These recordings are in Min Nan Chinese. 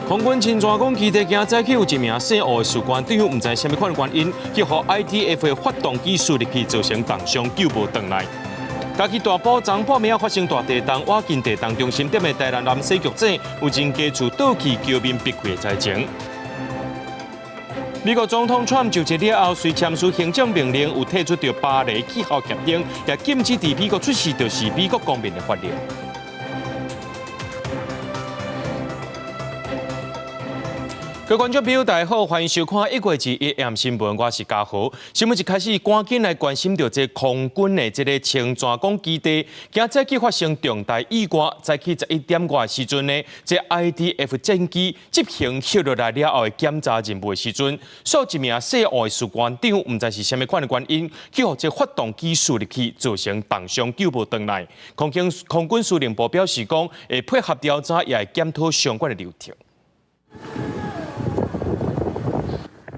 空軍清泉崗基地今早起有一名姓胡的士官長，毋知啥物款原因，去予 IDF 的發動機輸入去，造成重傷，救無轉來。嘉義大埔昨半暝發生大地動，倚近地動中心點的台南南勢局井有一間厝倒去，橋面崩開的災情。美國總統川普就職了後，隨簽署行政命令，有退出著巴黎氣候協定，也禁止佇美國出示就是美國公民的法令。各位觀眾朋友，大家好，歡迎收看1月21新聞，我是嘉豪。新聞一開始，趕緊來關心著這空軍的這个清泉崗基地，今早起發生重大意外，早起11點外時陣呢，這 IDF 戰機執行翕落來了後的檢查任務的時陣，數一名姓胡的士官長，毋知是啥物款的原因，去予這發動機輸入去，造成重傷，救無轉來。空軍司令部表示講，會配合調查，也會檢討相關的流程。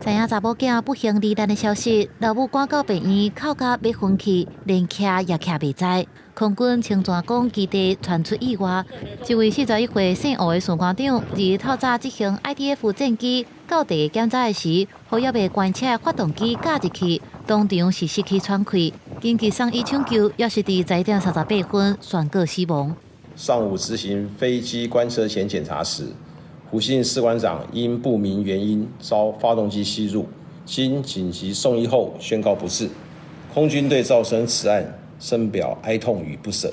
知影查某囝不幸罹難的消息，老母趕到病院，哭甲欲昏去，連徛也徛袂知。空軍清泉崗基地傳出意外，一位41歲姓胡的士官長，二日透早執行 IDF 戰機到地檢查的時，予猶未關車的發動機咬入去，當場是失去喘氣，緊急送醫搶救，也是佇11點38分宣告死亡。上午執行飛機關車前檢查時，胡姓士官長因不明原因遭發動機吸入，經緊急送醫後宣告不治。空軍對造成此案深表哀痛與不捨。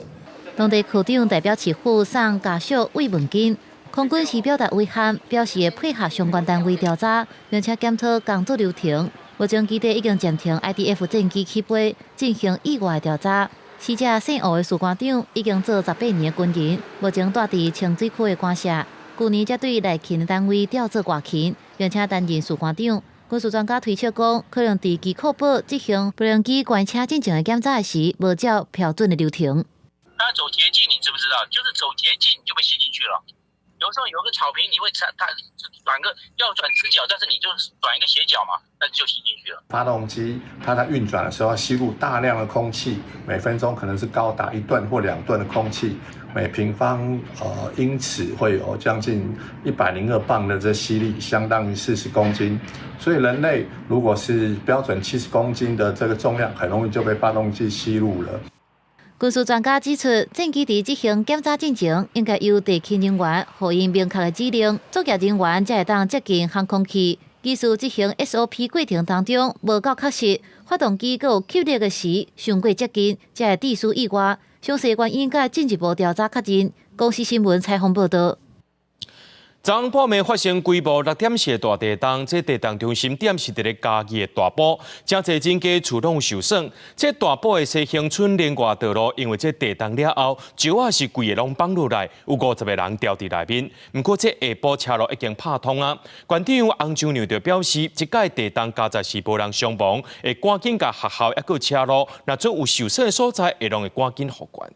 當地區長代表市府送家屬慰問金，空軍是表達遺憾，表示會配合相關單位調查，並且檢討工作流程。目前基地已經暫停 IDF 戰機起飛，進行意外調查。死者姓胡的士官長已經做18年軍人，目前蹛佇清水區的官舍。舊年才對內勤單位調做外勤，並且擔任士官長。軍事專家推測講，可能佇機庫堡執行無人機關車進前的檢查時，無照標準的流程。他走捷徑，你知不知道？就是走捷徑就被吸進去了。有時候有個草坪，你會踩，它轉個要轉直角，但是你就轉一個斜角嘛，那就吸進去了。發動機它在運轉的時候，吸入大量的空氣，每分鐘可能是高達1噸或2噸的空氣。每平方英尺會有將近102磅的這吸力，相當於40公斤。所以人類如果是標準70公斤的這個重量，很容易就被發動機吸入了。軍事專家指出，戰機佇執行檢查進前，應該由地勤人員予𪜶明確的指令，作業人員才會當接近航空器。技師執行 SOP 過程當中無夠確實，發動機閣有吸力的時，傷過接近，才會致使意外。詳細原因閣進一步調查確認。公視新聞採訪報導。昨半暝發生規模6.4大地動，這地動中心點是佇咧嘉義的大埔，誠濟人家厝攏受損。這大埔的西興村連外道路，因為這地動了後，石仔是規个攏放落來，有50個人牢佇內面。毋過這下晡車路已經拍通啊。縣長洪秀娘就表示，這擺地動佳哉是無人傷亡，會趕緊共學校抑閣車路，若準有受損的所在，會攏會趕緊復原。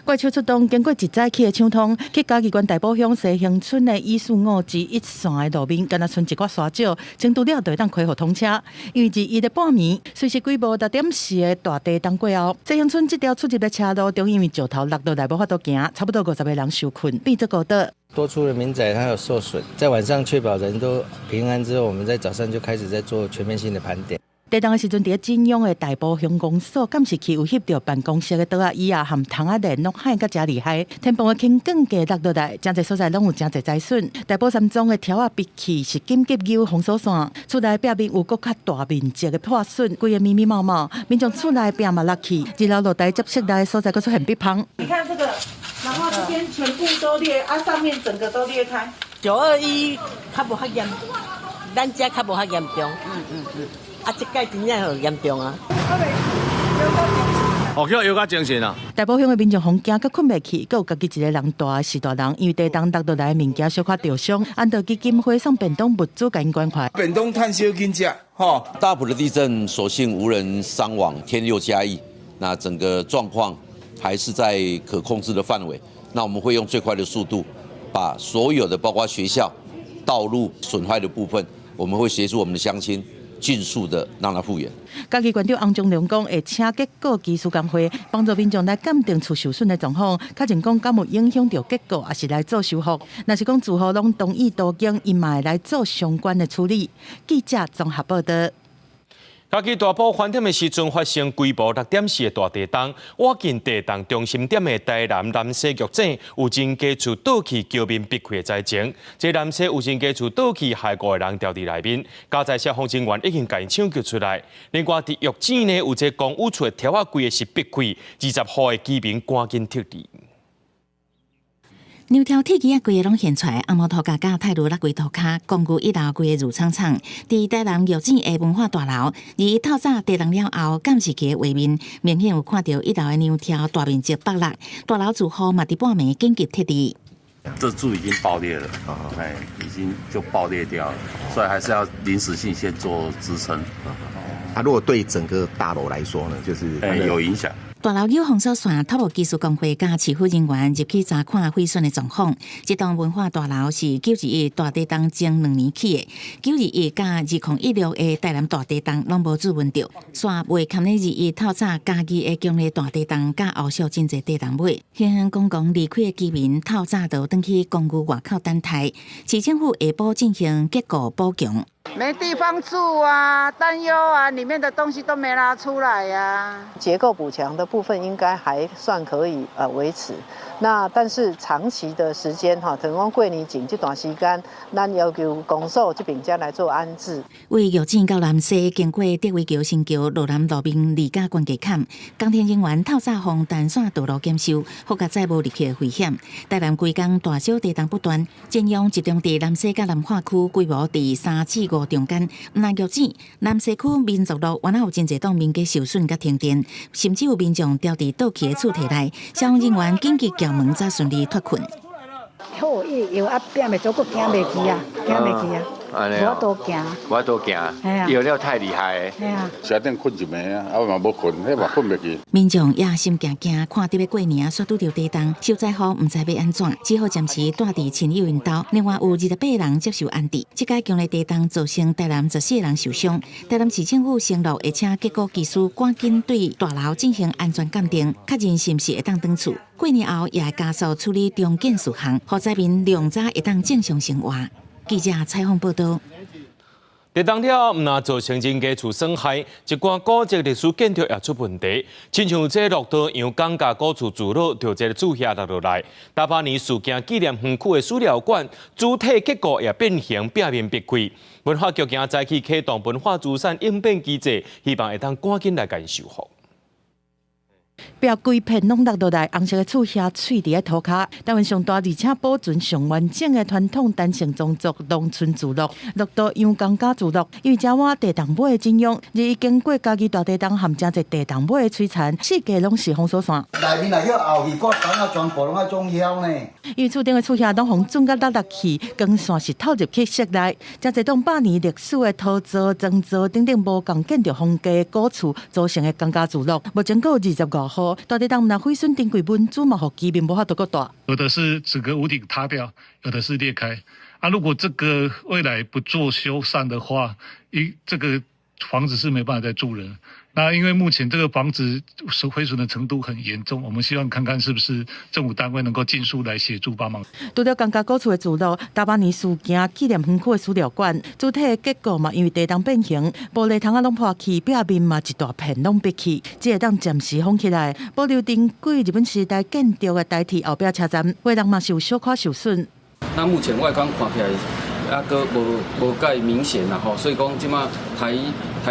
怪獸出動，經過一早起的搶通，去嘉義縣大埔鄉西興村的145之1線的路面，敢若賰一寡沙石，清除了就會當恢復通車。因為21的半暝，隨時規模6.4的大地動過後，西興村這條出入的車路，中因為石頭落落來無法度行，差不多50個人受困，變做孤島。多處的民宅它有受損，在晚上確保人都平安之後，我們在早上就開始在做全面性的盤點。地動的時陣，佇咧錦永的大埔鄉公所監視器有翕著辦公室的桌仔椅仔和窗仔簾攏撼甲誠厲害，天棚的輕鋼架落落來，誠濟所在攏有誠濟災損。大埔三莊的柱仔壁起是緊急扭封鎖線，厝內壁面有閣較大面積的破損，規个密密麻麻。民眾厝內壁嘛落去，二樓露台接室內所在閣出現壁縫。你看這個，然後這邊全部都裂，啊，上面整個都裂開。921較無遐嚴，咱遮較無遐嚴重。啊，這擺真正好嚴重啊！哦，叫有較精神啊！大埔鄉的民眾予驚閣睏袂去，閣有家己一個人蹛的序大人，因為地動落落來的物件小可著傷，安道基金會送便當物資共𪜶關懷。便當趁小緊食，吼！大埔的地震所幸無人傷亡，天佑嘉義，那整個狀況還是在可控制的範圍。那我們會用最快的速度，把所有的包括學校、道路損壞的部分，我們會協助我們的鄉親。盡速的讓它復原。嘉義縣長洪忠良講，會請結構技師工會幫助民眾來鑑定厝受損的狀況，確認講敢有影響著結構，抑是來做修復。若是講住戶攏同意都更，𪜶嘛會來做相關的處理。記者綜合報道。嘉義大埔翻點的時陣發生規模6.4的大地動，倚近地動中心點的台南南勢玉井有真家厝倒去橋面篕開的災情。這南勢有真家厝倒去，害五個人牢佇內面，嘉載消防人員已經共𪜶搶救出來。另外，佇玉井呢，有這公寓厝的柱仔規个是篕開，20戶的居民趕緊撤離。梁柱鐵枝仔規个攏現出來，紅毛塗跤佮泰魯落規塗跤，公寓一樓規个挐氅氅。佇台南玉井的文化大樓，而透早地動了後，監視器的畫面明顯有看著一樓的梁柱大面積剝落，大樓住戶嘛佇半暝緊急撤離。這柱已經爆裂了，哎，已經就爆裂掉了，所以還是要臨時性先做支撐。啊，如果對整個大樓來說呢，就是有影響。大樓有封鎖線，土木技師工會佮市府人員入去查看毀損的狀況。這棟文化大樓是9·21大地動前2年起的，9·21佮2016的台南大地動攏無注文著，煞袂堪咧21透早嘉義的強烈大地動佮後續真濟地動尾，興興公共離開的居民透早就轉去公寓外口等待。市政府下晡進行結構補強。沒地方住啊，擔憂啊，裡面的東西都沒拿出來呀。結構補強的部分應該還算可以維持，那但是長期的時間哈，等於過年前這段時間，咱要求公所這邊才來做安置。為玉井到南勢經過竹圍橋新橋羅南路面二甲關閘坎，工程人員透早予單線道路檢修，復甲再無入去的危險。台南規工大小地動不斷，震央集中佇南勢佮南化區，規模佇3至5中間。毋但玉井南勢區民族路，原來有真濟棟民家受損佮停電，甚至有民眾牢佇倒去的厝體內，消防人員緊急撬門才順利脫困。好，伊搖啊變袂做，閣行袂去啊，行袂去啊，無法度行，無法度行，搖了太厲害。嘿啊，車頂睏一暝啊，啊嘛無睏，彼嘛睏袂去。民眾也心驚驚，看著欲過年煞拄著地動，受災戶毋知欲按怎，只好暫時蹛佇親友𪜶兜。另外有28人接受安置。這擺強烈地動造成台南14人受傷。台南市政府承諾會請結構技師趕緊對大樓進行安全鑑定，確認是毋是會當轉厝。過年後也會加速處理重建事項，予災民良早會當正常生活。記者採訪報導。地動了，毋但造成人家厝損害，一寡古蹟歷史建築也出問題，親像這駱駝洋鋼架古厝聚落，就這个柱瓦落落來。大百年事件紀念園區的史料館主體結構也變形，壁面篕開。文化局今早起啟動文化資產應變機制，希望會當趕緊來共修復。壁規片攏落落來，紅色的柱瓦碎佇咧塗跤。台灣上大而且保存上完整的傳統陳姓宗族農村聚落，駱駝洋江家聚落，因為遮倚地動尾的震央，而經過嘉義大地動和誠濟地動尾的摧殘，四界攏是封鎖線。內面若遐後去掛板仔，全部攏愛裝曉呢。因為厝頂的柱瓦攏予震甲落落去，光線是透入去室內。誠濟棟百年歷史的陶造、磚造等等無仝建築風格的古厝組成的江家聚落，目前閣有25戶。大地動毋但毀損珍貴文資，嘛予居民無法度閣蹛。有的是整個屋頂塌掉，有的是裂開。啊，如果這個未來不做修繕的話，一這個房子是沒辦法再住人。那因為目前這個房子是毀損的程度很嚴重，我們希望看看是不是政府單位能夠盡速來協助幫忙。除了江家古厝的聚落，大百年事件紀念園區的史料館，主體的結構嘛，因為地動變形，玻璃窗仔攏破去，壁面嘛一大片攏篕去，只會當暫時封起來，保留珍貴日本時代建築的台鐵後壁車站，有的人嘛是有小可受損。那目前外觀看起來猶閣無無蓋明顯啦吼，所以講這馬台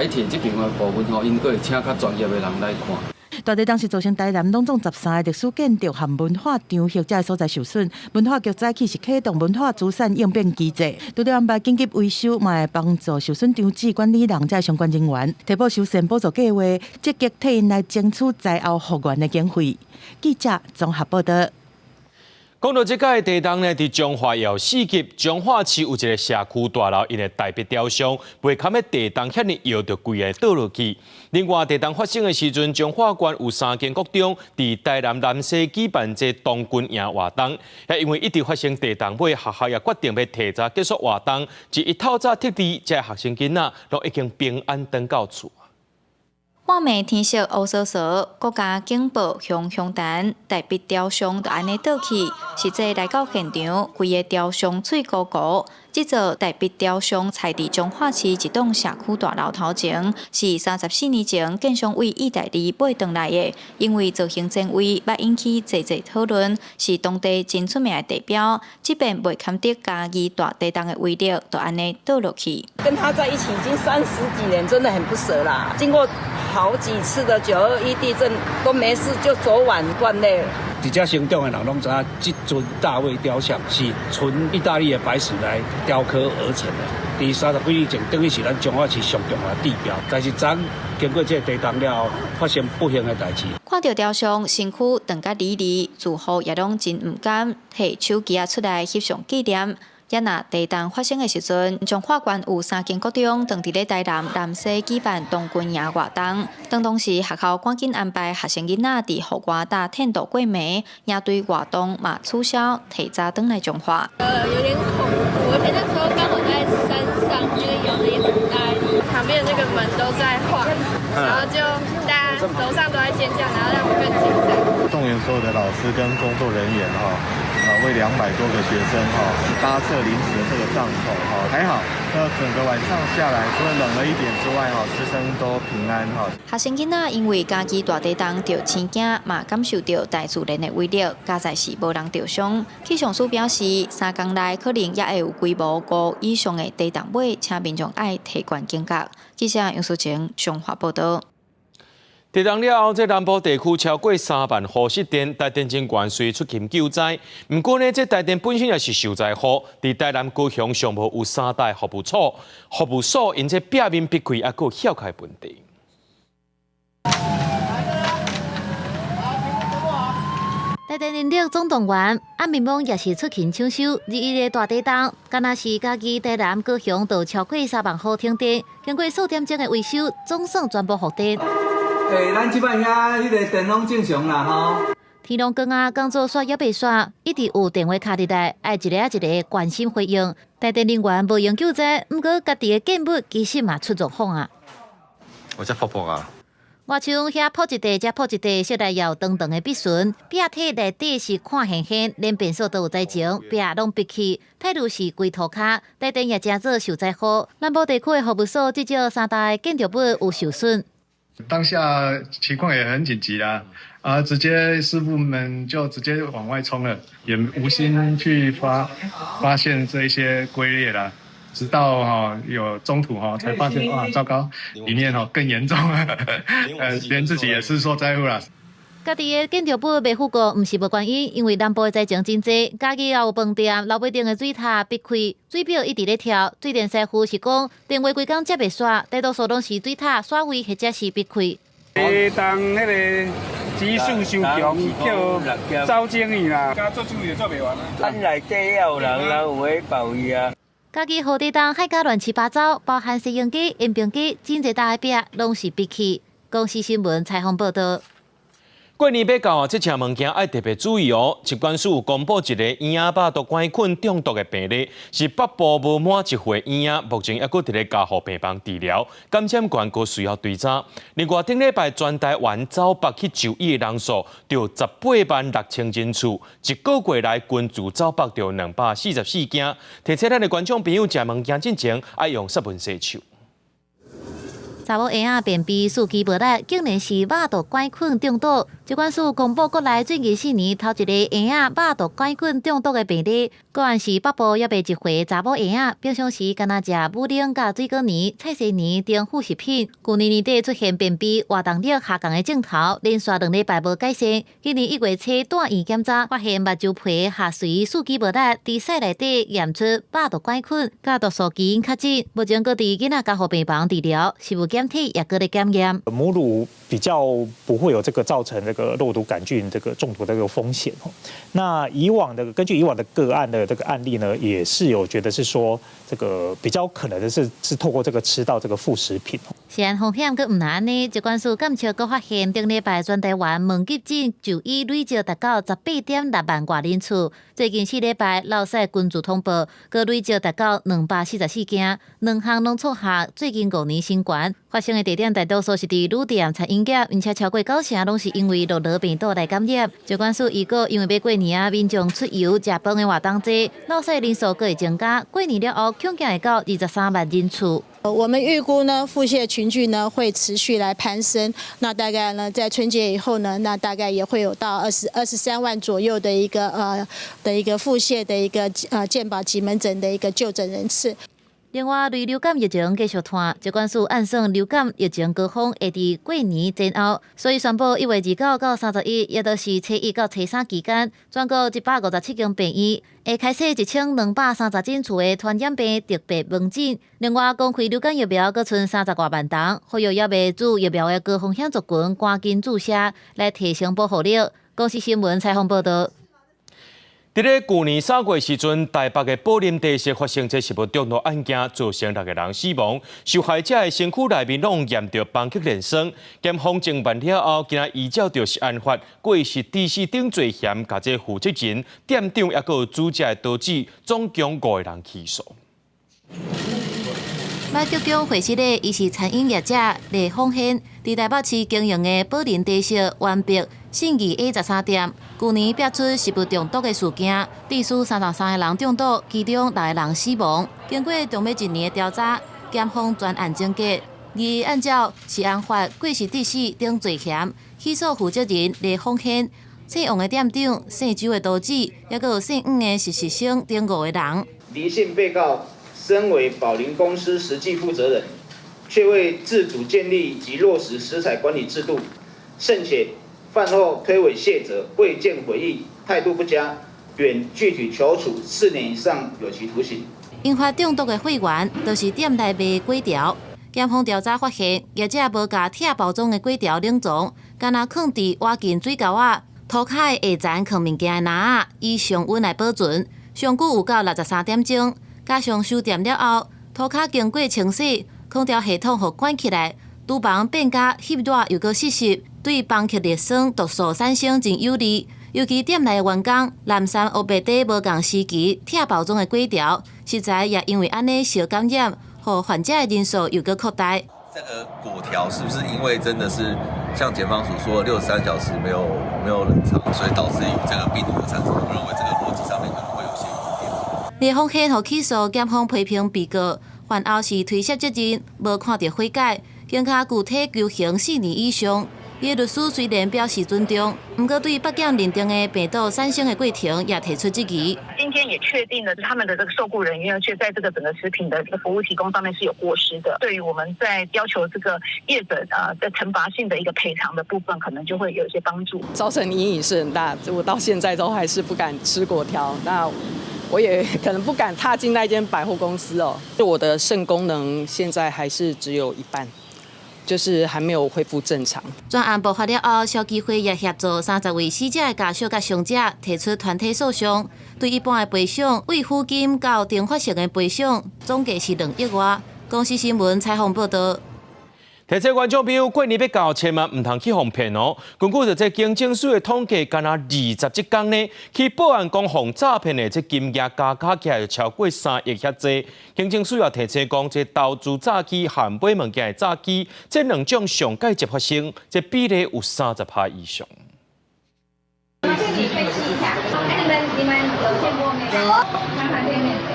鐵這邊的部分吼，𪜶閣會請較專業的人來看。大地動是造成台南攏總13個歷史建築和文化場域這个所在受損。文化局早起是啟動文化資產應變機制，除了安排緊急維修，嘛會幫助受損場址管理人這相關人員提補修繕補助計劃，積極替𪜶來爭取災後復原的經費。記者綜合報導。講到這擺地動呢，佇彰化有4級，彰化市有一个社區大樓，𪜶的大伯雕像，袂堪的地動遐爾搖，就規个倒落去。另外，地動發生的時陣，彰化縣有三間國中佇台南南勢舉辦這童軍營活動，也因為一直發生地動，尾學校也決定欲提早結束活動，一一透早撤離，這學生囡仔攏已經平安轉到厝。半暝天色烏趖趖，國家警報熊熊彈，大伯雕像就按呢倒去，實際來到現場，規个雕像碎糊糊。這座大伯雕像採佇彰化市一棟社區大樓頭前，是34年前建商為意大利買轉來的，因為造型前衛，捌引起濟濟討論，是當地真出名的地標。這遍袂堪得嘉義大地動的威力，就按呢倒落去。跟他在一起已經30幾年，真的很不捨啦。經過好幾次的9·21地震都沒事，就昨晚斷裂了。佇遮成長的人攏知影，這尊大衛雕像是純意大利的白石來雕刻而成的。佇30幾年前，等於是咱彰化市上重要的地標。但是昨經過這個地動了後，發生不幸的代誌。看著雕像身軀斷甲離離，住戶也攏真毋甘，提手機仔出來翕相紀念。也若地動發生的時陣，彰化縣有三間國中當佇咧台南南勢舉辦童軍營活動，當時學校趕緊安排學生囡仔佇戶外搭テント過暝，營隊活動嘛取消，提早轉來彰化。有點恐怖，而且那時候剛好在山上，那個搖得也很大，旁邊的那個門都在晃，然後就大家樓上都在尖叫，然後讓我更緊張。動員所有的老師跟工作人員哈。為200多個學生哈搭設臨時的這個帳篷哈，還好，那整個晚上下來，除了冷了一點之外哈，師生都平安哈。學生囡仔因為嘉義大地動著生驚，嘛感受著大自然的威力，佳哉是無人著傷。氣象署表示，3工內可能也會有規模5以上的地動尾，請民眾愛提懸警覺。記者楊淑晴彰化報導。地動了後，這南部地區超過3萬戶失電，台電人員隨出勤救災。毋過呢，這台電本身也是受災戶，佇台南高雄上無有三台服務所，服務所𪜶這壁面壁開，猶閣有翹開問題。台電人力總動員，暗暝暝也是出勤搶修。21的大地動，敢若是嘉義、台南、高雄都超過3萬戶停電，經過數點鐘的維修，總算全部復電。欸，咱這擺遐彼个電攏正常啦吼。天攏光啊，工作煞猶未煞，一直有電話敲入來，愛一个仔一个關心回應。台電人員無閒救災，毋過家己的建物其實嘛出狀況啊。我遮噗噗啊。外牆遐破一塊，遮破一塊，室內也有長長的壁損，壁體內底是看現現，連便所都有災情，壁攏閉去，態度是規塗跤，台電也誠做受災戶。南部地區的服務所至少三台建築物有受損。當下情況也很緊急啦，啊，直接師傅們就直接往外衝了，也無心去發現這一些龜裂啦，直到哈有中途哈才發現，哇，糟糕，裡面哈更嚴重了，連自己也是受災戶啦。家己的建築物袂復過，毋是無原因，因為南部的災情真濟，嘉義也有飯店、老尾頂的水塔閉開，水表一直咧跳。水電師傅是講，電話規工接袂煞，大多數攏是水塔煞位或者是閉開。地動彼个指數傷強，叫走精去啦，加做修也做袂完啊。咱內底也有人，人有咧保伊啊。嘉義雨地動海甲亂七八糟，包含西營機、延平機，真濟大的壁攏是閉去。公視新聞採訪報導。過年欲到啊，這食物件愛特別注意哦。疾管署有公布一個嬰仔腹肚桿菌中毒的病例，是北部無滿一歲嬰仔，目前猶閣佇咧加護病房治療，感染源閣需要追查。另外，頂禮拜全台灣走北去就醫的人數，就186,000人次，一個月來根除走腹就244件。提醒咱的觀眾朋友，食物件進前愛用殺菌洗手。查某嬰仔便秘、四肢無力，竟然是肉毒桿菌中毒。疾管署公布國內最近4年頭一個嬰仔肉毒桿菌中毒的病例，個案是北部猶未一歲查某嬰仔，平常時干焦食母奶佮水果泥、菜薔泥等副食品。舊年年底出現便秘、活動力下降的症頭，連續2禮拜無改善。今年1月初住院檢查，發現目睭皮下垂、四肢無力，佇屎內底驗出肉毒桿菌，佮毒素基因確診，目前閣佇囡仔加護病房治療，食物檢體也閣咧檢驗。母乳比較不會有這個造成這個。個肉毒桿菌這個中毒的這個風險。那以往的根據以往的個案的這個案例呢，也是有覺得是說這個比較可能的是透過這個吃到這個副食品。食安風險閣毋但按呢，疾管署監測閣發現，頂禮拜全台灣門急診就醫累積達到18.6萬外人次。最近4禮拜落屎群聚通報，閣累積達到244件，兩項攏創下最近5年新高。發生的地點大多數是佇旅店、餐飲業，而且超過九成攏是因為落羅病毒來感染。疾管署預告，因為欲過年啊，民眾出遊食飯的活動濟，落屎人數閣會增加。過年了後，恐驚會到23萬人次。我們預估呢，腹瀉群聚呢會持續來攀升，那大概呢在春節以後呢，那大概也會有到23萬左右的一個腹瀉的一個健保急門診的一個就診人次。另外，類流感疫情繼續湠，疾管署按算流感疫情高峰會佇過年前後，所以宣布1月29到31，也就是初一到初三期間，全國157間病院會開設1230診次的傳染病特別門診。另外，公費流感疫苗閣賰30外萬筒，呼籲猶未注疫苗的高風險族群趕緊注射，來提升保護力。公視新聞採訪報導。佇咧舊年3月時陣，台北的寶林茶室發生這食物中毒案件，造成6個人死亡。受害者的身軀內面攏驗著邦克連酸。檢方偵辦了後，今仔依照著食安法過失致死等罪嫌，共這負責人、店長抑閣有煮食的刀子，總共五個人起訴。馬竹鄉會室的，伊是餐飲業者賴鳳軒，佇台北市經營的寶林茶室灣北信義 A 13店，舊年爆出食物中毒的事件，致使33個人中毒，其中六個人死亡。經過長欲一年的調查，檢方全案終結，而按照食安法過失致死等罪嫌，起訴負責人賴鳳軒、姓王的店長、姓周的刀子，抑閣有姓黃的實習生等五個人。黎姓被告身為寶林公司實際負責人，卻未自主建立及落實食材管理制度，甚且飯後推諉卸責，未見悔意，態度不佳，願具體求處4年以上有期徒刑。引發中毒的貨源，就是店內賣粿條。檢方調查發現，業者無共拆包裝的粿條冷藏，干焦囥佇倚近水溝仔、塗跤的下層囥物件的籃仔，以常溫來保存，上久有到63點鐘。加上收店了後，塗跤經過清洗，空調系統予關起來，廚房變甲翕熱又閣濕濕，對邦克列酸毒素產生真有利。尤其店內的員工濫三烏白佇無仝時期拆包裝的粿條，實在也因為按呢受感染，予患者的人數又閣擴大。這個粿條是不是因為真的是像檢方所說的63小時沒有冷藏，所以導致有這個病毒的產生？我認為這個邏輯上面可能會有些疑點。賴鳳軒予起訴，檢方批評被告犯後是推卸責任，無看著悔改，更加具體求刑4年以上。伊的律師雖然表示尊重，毋過對北檢認定的病毒產生的過程也提出質疑。今天也確定了他們的這個受僱人員，卻在這個整個食品的這個服務提供上面是有過失的。對於我們在要求這個業者在懲罰性的一個賠償的部分，可能就會有一些幫助。造成陰影是很大，我到現在都還是不敢吃粿條。那我也可能不敢踏進那間百貨公司哦。我的腎功能現在還是只有一半。就是還沒有恢復正常。專案爆發了後，消基會也協助30位死者的家屬佮傷者提出團體訴訟，對一般的賠償，慰撫金到懲罰性的賠償，總計是2億外。公視新聞採訪報導。提醒觀眾朋友，過年欲到，千萬毋通去予騙哦。根據著這警政署的統計，干焦20這工呢，去報案講予詐騙的這金額加加起來就超過3億遐濟。警政署也提醒講，這投資詐欺和買物件的詐欺，這兩種上蓋捷發生，這比例有30%以上。你可以試一下，你們有見過沒有？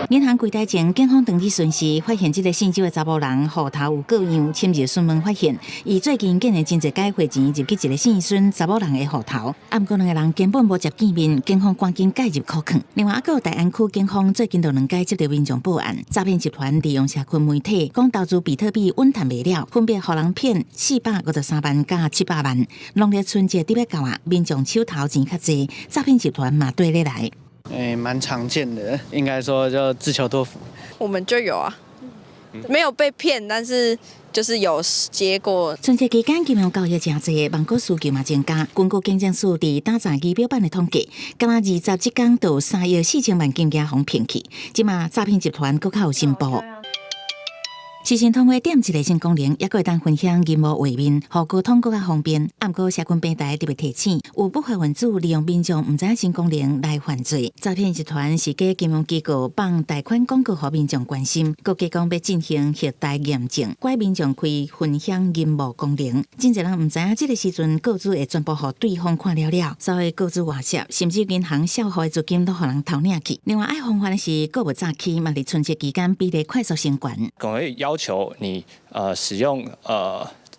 銀行櫃台前，警方當日巡視，發現這个姓周的查埔人戶頭有過樣，深入詢問發現，伊最近竟然真濟擺匯錢入去一个姓孫查某人的戶頭，毋過兩个人根本無接見面，警方趕緊介入扣囥。另外，猶閣有大安區警方最近就兩擺接著民眾報案，詐騙集團利用社群媒體講投資比特幣穩賺袂了，分別予人騙453萬佮700萬。農曆春節佇欲到啊，民眾手頭錢較濟，詐騙集團嘛綴咧來。欸，蠻常見的，應該說就自求多福。我們就有啊，沒有被騙，但是就是有結果。春節期間金融交易誠濟，網購需求嘛增加。根據警政署佇打詐儀表板的統計，敢若27工就3億4千萬金額予騙去。這馬詐騙集團閣較有進步。視訊通話點一個新功能，猶閣會當分享螢幕畫面，予溝通閣較方便。毋過社群平台特別提醒，有不法分子利用民眾毋知影新功能來犯罪。詐騙集團是假金融機構放貸款廣告，予民眾關心，閣加講欲進行後台驗證，拐民眾開分享螢幕功能。真濟人毋知影，這个時陣個資會全部予對方看了了，所以個資外泄，甚至銀行帳戶的資金攏予人偷領去。另外愛防範的是，購物詐欺嘛，佇春節期間比例快速升懸。可能會要求你使用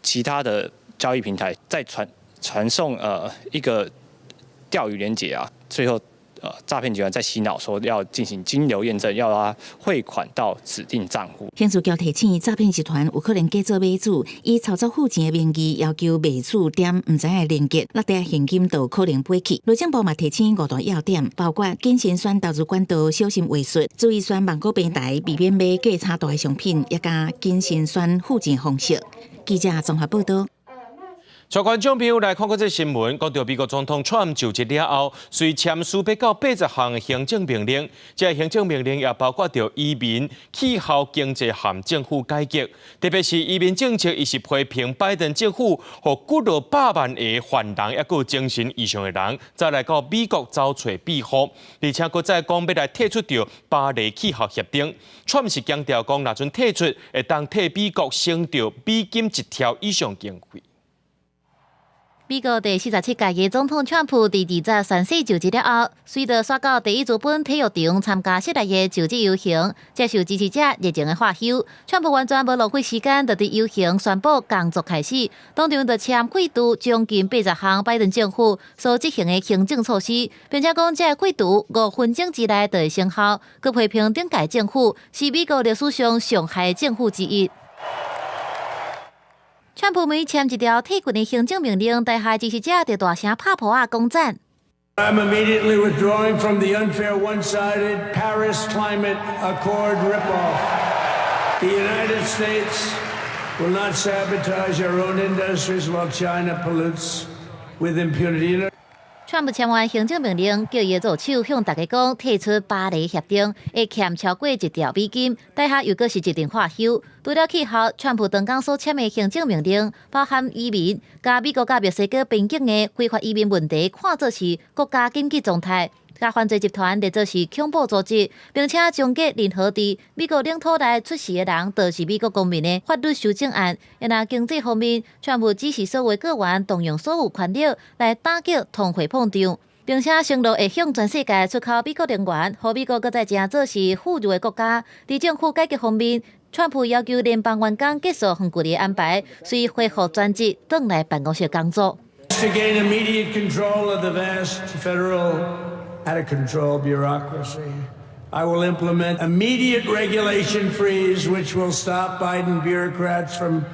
其他的交易平台，再傳送一個釣魚連結啊，最後詐騙集團再洗腦說要進行金流驗證，要他匯款到指定賬戶。刑事局提醒，詐騙集團有可能假做買主，以操作付錢的名義要求賣主點毋知影的連結，落袋現金就可能飛去。內政部嘛提醒五大要點，包括謹慎選投資管道，小心話術，注意選網購平台，避免買價差大的商品，也加謹慎選付錢方式。記者綜合報道。帶觀眾朋友來看看這新聞，講到美國總統川普就職了後，隨簽署欲到80項行政命令，這行政命令也包括著移民、氣候、經濟和政府改革，特別是移民政策，伊是批評拜登政府，予幾落百萬個犯人，抑閣有精神異常的人，走來到美國走揣庇護，而且閣再講欲來退出著巴黎氣候協定。川普是強調講，若準退出，會當替美國省著美金1兆以上經費。美國第47屆的總統川普佇20宣誓就職了後，隨著煞到第一資本體育場參加室內的就職遊行，接受支持者熱情的喝搝。川普完全無浪費時間，就佇遊行宣布工作開始，當場就簽廢除將近80項拜登政府所執行的行政措施，並且講這個廢除5分鐘之內就會生效，閣批評頂屆政府是美國歷史上上害政府之一。川普每簽一條退群的行政命令，台下支持者就大聲拍噗仔講讚。 I'm immediately withdrawing from the unfair, one-sided Paris Climate Accord ripoff. The United States will not sabotage our own industries while China pollutes with impunity. 川普簽完行政命令，叫伊的助手向大家講退出巴黎協定，會欠超過1兆美金，台下又閣是一陣喝搝。除了氣候，川普當工所簽的行政命令，包含移民，共美國佮墨西哥邊境的非法移民問題，看作是國家緊急狀態，共犯罪集團列做是恐怖組織，並且終結任何佇美國領土內出世的人就是美國公民的法律修正案。若經濟方面，川普指示所有閣員動用所有權力來打擊通貨膨脹，並且承諾會向全世界出口美國能源，予美國閣再成做是富裕的國家。佇政府改革方面，川普要求聯邦員工結束遠距離安排，隨恢復全職轉來辦公室工作。 To gain immediate control of the vast federal out of control bureaucracy, I will implement immediate regulation freeze, which will stop Biden bureaucrats from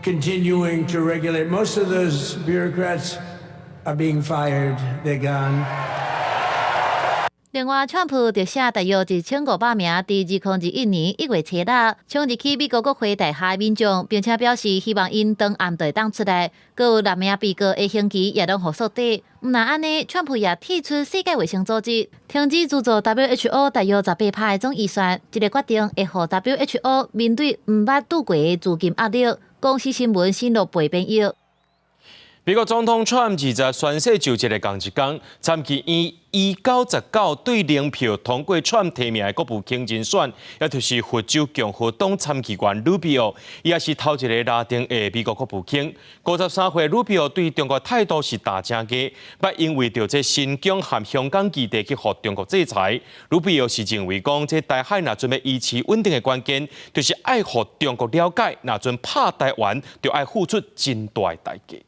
continuing to regulate. Most of those bureaucrats are being fired. They're gone. 另外，川普特赦大約1500名佇2021年1月初六衝入去美國國會大廈的民眾，並且表示希望𪜶當暗就會當出來。閣有六名被告的刑期也攏予縮短。毋但按呢，川普也退出世界衛生組織，停止資助 WHO 大約18%的總預算。這个決定會予 WHO 面對毋捌拄過的資金壓力。公視新聞新羅貝編譯。美國總統川普20宣誓就職的仝一工，參議院以99對0票通過川普提名的國務卿人選，也就是佛州共和黨參議員魯比奧，伊也是頭一个拉丁裔美國國務卿。53歲魯比奧對中國態度是彈誠硬，捌因為著這新疆和香港議題去予中國制裁。魯比奧是認為講，這台海若準欲維持穩定的關鍵，就是愛予中國了解，若準拍台灣，就愛付出真大的代價。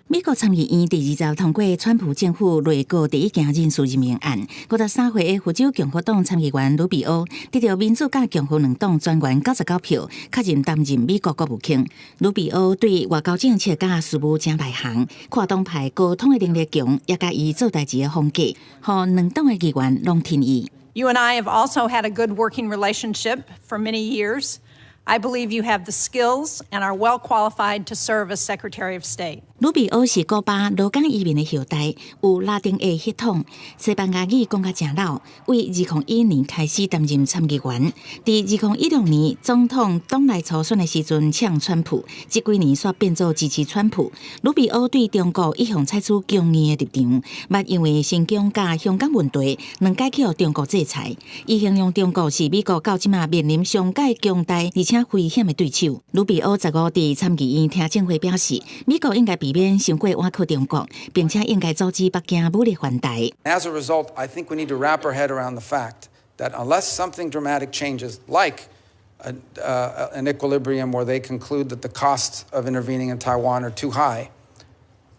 美國參議院佇20通過川普政府內閣第一件人事任命案，53歲的佛州共和黨參議員魯比奧得著民主佮共和兩黨全員99票，確認擔任美國國務卿。魯比奧對外交政策佮事務誠內行，跨黨派溝通的能力強，也佮伊做代誌的風格，予兩黨的議員攏挺伊。You and I have also had a good working relationship for many years. I believe you have the skills and are well qualified to serve as Secretary of State. 魯比歐是古巴羅港移民的後代，有拉丁裔血統，西班牙語講甲誠流。為2011年開始擔任參議員，佇2016年總統黨內初選的時陣嗆川普，這幾年煞變做支持川普。魯比歐對中國一向採取強硬的立場，捌因為新疆佮香港問題，兩擺予中國制裁。伊形容中國是美國到這馬面臨上蓋強大而且危險的對手。魯比歐15佇參議院聽證會表示，美國應該避免傷過倚靠中國，並且應該阻止北京武力犯台。 As a result, I think we need to wrap our head around the fact that unless something dramatic changes, like an equilibrium where they conclude that the costs of intervening in Taiwan are too high,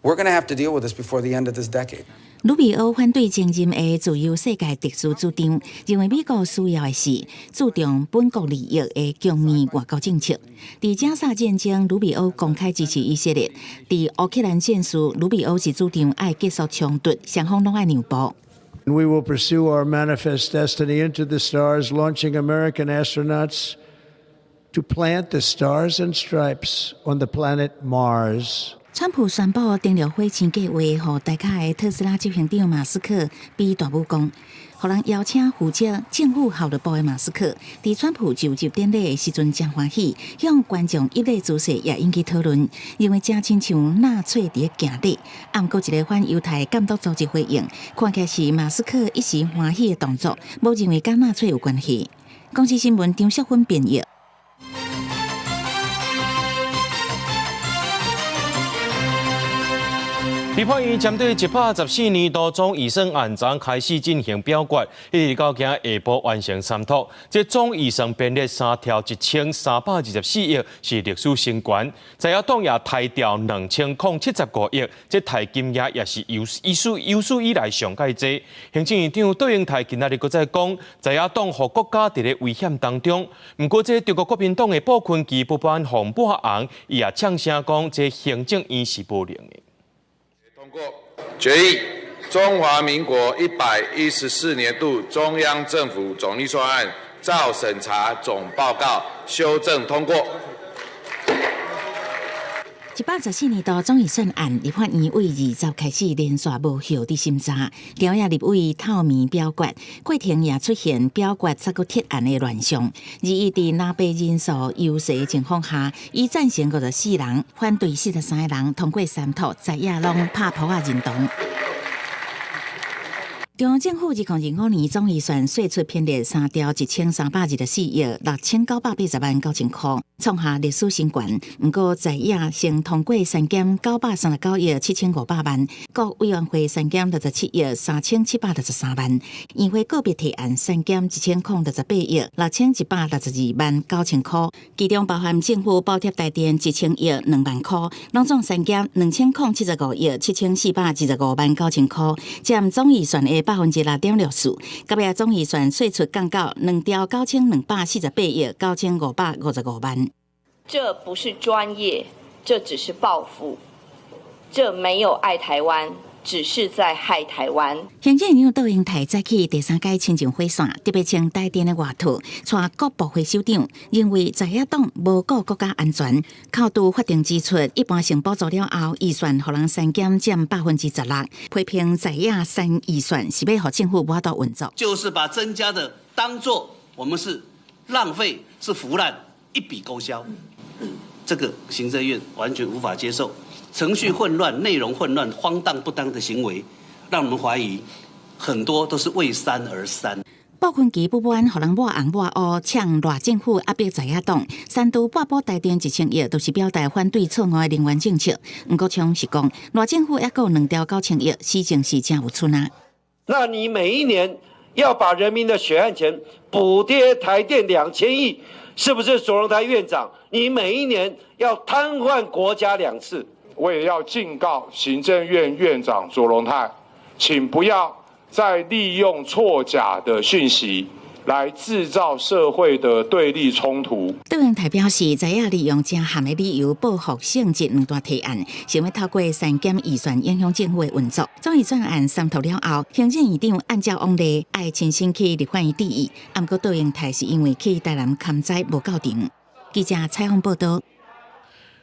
we're going to have to deal with this before the end of this decade. 魯比歐反對前任的自由世界特殊主張，認為美國需要的是注重本國利益的強硬外交政策。佇加沙戰爭，魯比歐公開支持以色列；佇烏克蘭戰事，魯比歐是主張愛結束衝突，雙方攏愛讓步。 We will pursue our manifest destiny into the stars, launching American astronauts to plant the stars and stripes on the planet Mars. 川普宣布登陸火星計劃，予大咖的特斯拉執行長馬斯克比大拇公，予人邀請負責政府效率部的馬斯克，佇川普就職典禮的時陣誠歡喜，向觀眾揖禮姿勢也引起討論，認為誠親像納粹佇咧行禮。啊，毋過一個反猶太監督組織回應，看起來是馬斯克一時歡喜的動作，無認為佮納粹有關係。公視新聞張淑芬編譯。立法院針對114年度總預算案昨開始進行表決，一直到今下晡完成三讀。這總預算編列3兆1324億，是歷史新高。在野黨也提調2075億，這提金額也是有史以來上蓋濟。行政院長卓榮泰今仔日閣再講，在野黨予國家佇咧危險當中。毋過，這中國國民黨的布坤奇不滿予抹紅，伊也嗆聲講，這行政院是無能的。通過決議，中華民國114年度中央政府總預算案照審查總報告修正通過。114年度總預算案，立法院為20開始連續無效佇審查，朝野立委透明表決，過程也出現表決煞閣撤案的亂象。而伊佇藍白人數優勢的情況下，以贊成54人，反對43人，通過三讀，在野攏拍噗仔認同。中央政府2025年總預算歲出編列3兆1324億6980萬9000箍，創下歷史新高。毋過在野先通過刪減939億7500萬，各委員會刪減67億3763萬，議會個別提案刪減1068億6162萬9000箍，其中包含政府補貼台電1000億2萬箍，攏總刪減2075億7425萬9000箍，佔總預算的6.64%，到尾總預算歲出降到2兆9248億9555萬。這不是專業，這只是報復，這沒有愛台灣，只是在害台灣。行政院長卓榮泰早起第三屆清淨火線，特別穿台電的外套，帶國部會首長，認為在野黨無顧國家安全，扣除法定支出，一般性補助了後，預算予人刪減佔16%，批評在野刪預算是欲予政府無法度運作，就是把增加的當作我們是浪費、是腐爛，一筆勾銷，這個行政院完全無法接受。程序混亂、內容混亂、荒誕不當的行為，讓我們懷疑很多都是為刪而刪。布坤奇不滿，予人抹紅抹烏，嗆賴政府壓迫在野黨，刪除撥補台電1000億，都是表達反對錯誤的能源政策。毋過，嗆是講賴政府抑閣有2兆9000億，施政是誠有賰啊。那你每一年要把人民的血汗錢補貼台電2000億，是不是卓榮泰院長？你每一年要癱瘓國家2次？我也要警告行政院院長卓榮泰，請不要再利用錯假的訊息來製造社會的對立衝突。杜英台表示，知影利用正含的理由報復性質兩大提案，想欲透過刪減預算影響政府的運作。總預算案三讀了後，行政院長按照往例愛親身去立法院致意，毋過杜英台是因為去台南勘災無到場。記者採訪報道。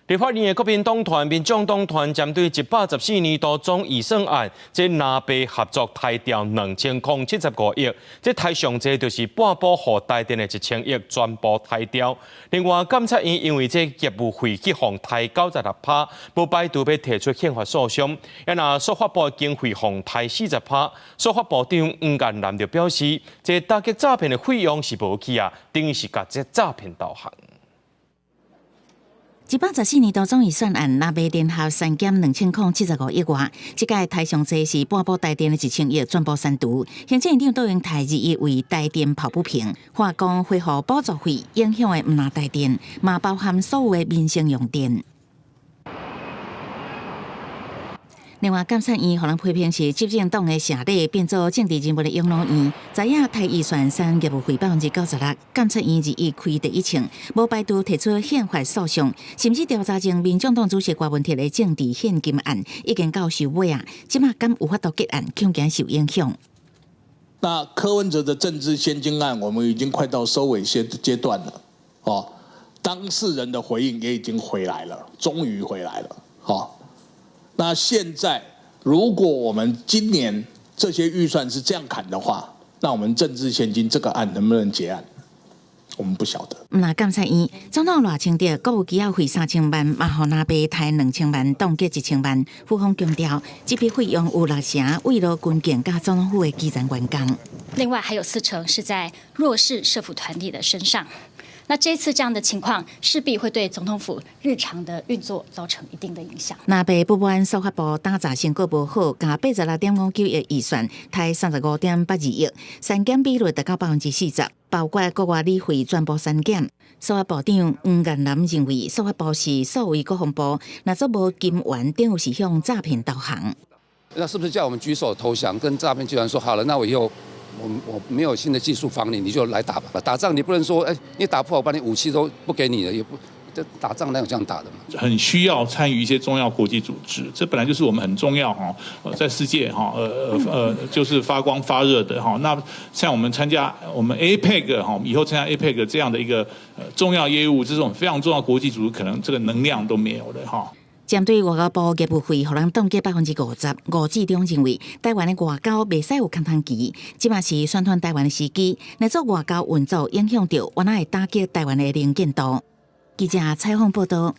立法院的國民黨團、民眾黨團針對114年度總預算案，這藍白合作刣掉2075億，這刣上濟就是半補予台電的1000億全部刣掉。另外，監察院因為這業務費去予刣96%，無排除欲提出憲法訴訟。啊若司法部的經費予刣40%，司法部長黃彥南就表示，這打擊詐騙的費用是無去啊，等於是共這詐騙導航。114年度總預算案，藍白聯合刪減2075億外，這屆刣上濟是半補台電的1000億全部刪除。行政院長杜英台日益為台電抱不平，話講恢復補助費影響的毋但台電，嘛包含所有的民生用電。另外，監察院予人批評是執政黨的社里變做政治人物的養老院，知影刣預算刪業務費96%，監察院日益開第一槍，無排除提出憲法訴訟，甚至調查前民眾黨主席郭文鐵的政治獻金案已經到收尾啊，這馬敢有法度結案，恐驚受影響。那柯文哲的政治獻金案，我們已經快到收尾階階段了，哦，當事人的回應也已經回來了，終於回來了，哦。那現在，如果我們今年這些預算是這樣砍的話，那我們政治獻金這個案能不能結案？我們不曉得。毋但監察院總統賴清德國務機要費3000萬，嘛予藍白刣2000萬，凍結1000萬。府方強調，這筆費用有6成慰勞軍警佮總統府的基層員工。另外還有4成是在弱勢社福團體的身上。那這次這樣的情況，勢必會對總統府日常的運作造成一定的影響。藍白不滿司法部打詐成果無好，共86.59億預算，刣35.82億，刪減比率達到40%，包括國外旅費全部刪減。司法部長黃彥南認為，司法部是數位國防部，若做無金援，等於是向詐騙投降。那是不是叫我們舉手投降，跟詐騙集團說好了？那我以後我沒有新的技術防你，你就來打吧。打仗你不能說，哎，你打破我把你武器都不給你了，也不，這打仗哪有這樣打的嘛？很需要參與一些重要國際組織，這本來就是我們很重要哈，在世界哈，就是發光發熱的哈。那像我們參加我們 APEC 哈，以後參加 APEC 這樣的一個重要業務，這種非常重要國際組織，可能這個能量都沒有了哈。針對外交部業務費，予人凍結50%，吳志中認為，台灣的外交袂使有空窗期，這馬是宣傳台灣的時機，若做外交運作影響著，原來會打擊台灣的能見度。記者採訪報道。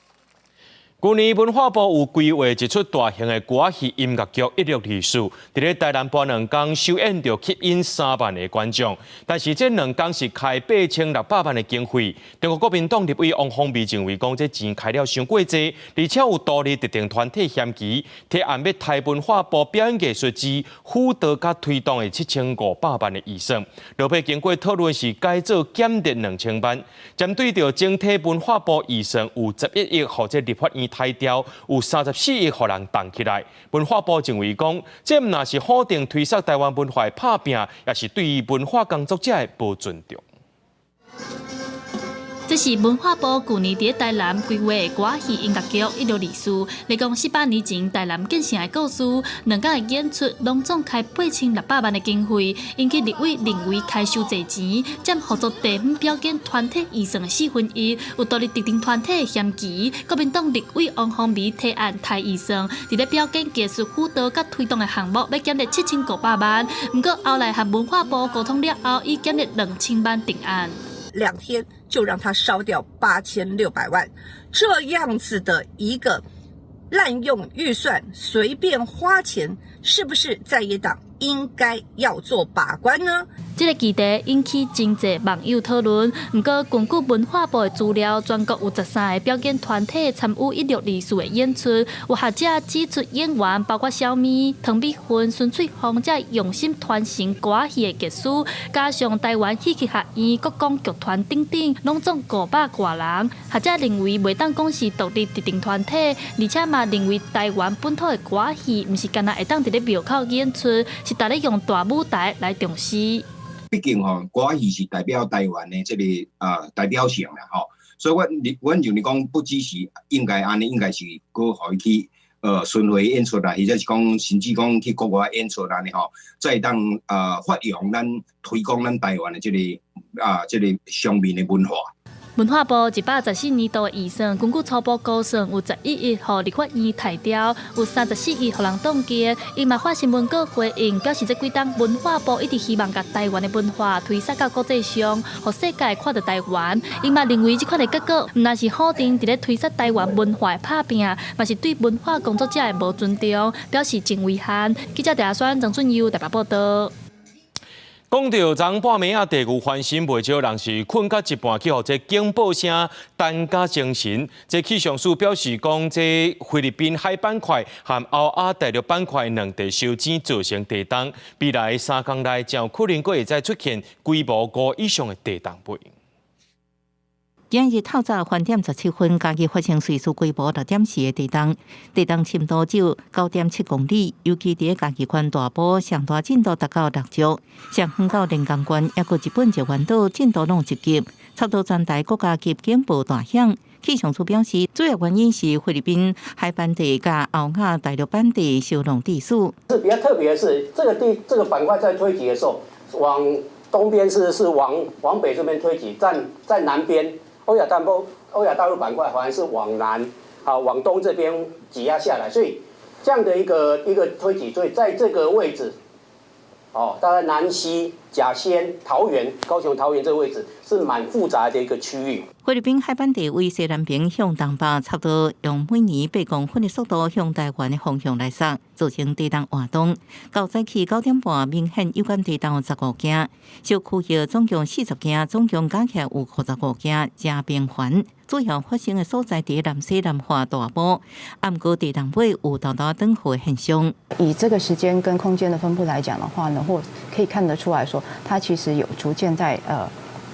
去年文化部有規劃一齣大型的歌仔戲音樂劇《一六二四》，佇咧台南播兩工首演就吸引3萬个觀眾，但是這兩工是開8600萬的經費。中國國民黨立委王鴻薇認為講，這錢開了傷過濟，而且有獨立特定團體嫌疑，提案欲刣文化部表演藝術之輔導佮推動的7500萬的預算。落尾經過討論是改做減得2000萬，針對著整體文化部預算有11億，予這立法院刣掉，有34億予人凍起來。文化部認為講，這毋但是否定推捒台灣文化的拍拚，也是對文化工作者的無尊重。這是文化部舊年佇台南規劃的歌仔戲音樂劇《一六二四》，來講400年前台南建城的故事。兩工的演出攏總開8600萬的經費，引起立委認為開傷濟錢，佔合作地方表演團體預算的1/4，有獨立特定團體的嫌疑。國民黨立委王鴻薇提案刣預算，佇咧表演藝術輔導佮推動的項目欲減得7500萬，毋過後來和文化部溝通了後，以減得2000萬定案。 2天就讓他燒掉8600萬，這樣子的一個濫用預算、隨便花錢，是不是在野黨應該要做把關呢？這個議題引起真濟網友討論。毋過，根據文化部的資料，全國有13個表演團體參與一六二四的演出，有學者指出演員包括小咪、唐美雲、孫翠鳳，這用心傳承歌仔戲的藝術，加上台灣戲曲學院、國光劇團等等，攏總500外人。學者認為袂當講是獨立特定團體，而且嘛認為台灣本土的歌仔戲，毋是干焦會當佇咧廟口演出，是值得用大舞台來重視。畢竟吼，歌仔戲是代表台灣的這個代表性啦吼，所以阮認為講不只是應該按呢，應該是閣予伊去巡迴演出啦，或者是講甚至講去國外演出按呢吼，才會當發揚咱推廣咱台灣的這個上面的文化。文化部114年度的預算，根據初步估算，有11億予立法院提掉，有34億予人凍結。伊嘛發新聞稿回應，表示這幾冬文化部一直希望共台灣的文化推捒到國際上，予世界看著台灣。伊嘛認為這款的結果，毋但是否定佇咧推捒台灣文化的拍拚，嘛是對文化工作者的無尊重，表示真遺憾。記者鄭阿宣、張俊佑台北報道。講到昨半暝仔，地牛翻身，袂少人是睏到一半去予這警報聲耽甲精神。這氣象署表示講，這菲律賓海板塊和歐亞大陸板塊兩地相爭造成地動，未來3工內將有可能閣會再出現規模5以上的地動尾。今日透早3點17分，嘉義發生瑞士規模6.4的地動，地動深度只有9.7公里，尤其佇嘉義縣大埔上大震度達到6級，上遠到連江縣，抑閣日本石垣島震度攏一級，差不多全台國家級警報大響。氣象署表示，主要原因是菲律賓海板地佮歐亞大陸板地相撞致死。是比較特別的是，這個地這個板塊在推擠的時候，往東邊是往北這邊推擠，在南邊。歐亞大陸板塊反而是往南，啊，往東這邊擠壓下來，所以這樣的一個推擠，所以在這個位置，哦，大概南溪、甲仙、桃園、高雄桃園這個位置是蠻複雜的一個區域。菲律賓海板地位西南邊向東北，差不多用每年8公分的速度向台灣的方向來掃，造成地動活動。到早起9點半，明顯有感地動15件，小區域總共40件，總共加起來有55件，誠頻繁。主要發生的所在佇南勢南化大埔，毋過地動尾有沓沓轉雨現象。以這個時間跟空間的分布來講的話呢，或可以看得出來說，它其實有逐漸在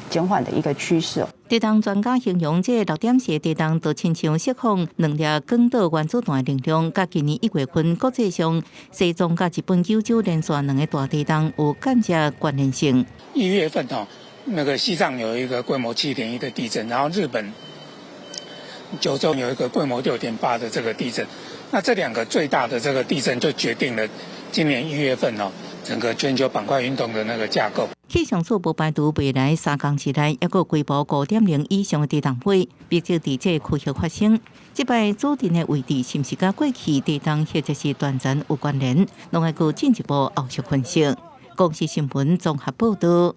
減緩的一個趨勢。地動專家形容，這6.4地動就親像釋放兩粒廣島原子彈的能量，佮今年1月份國際上西藏佮日本九州連續兩个大地動有間接關聯性。 1月份哦，那個西藏有一個規模7.1的地震，然後日本九州有一個規模6.8的這個地震，那這兩個最大的這個地震就決定了今年1月份哦，整個全球板塊運動的那個架構。氣象署無排除未來3工之內，抑閣規模5.0以上的地動尾，必須佇這個區域發生。這擺主震的位置是毋是佮過去地動或者是斷層有關聯？攏愛閣進一步後續分析。公視新聞綜合報道。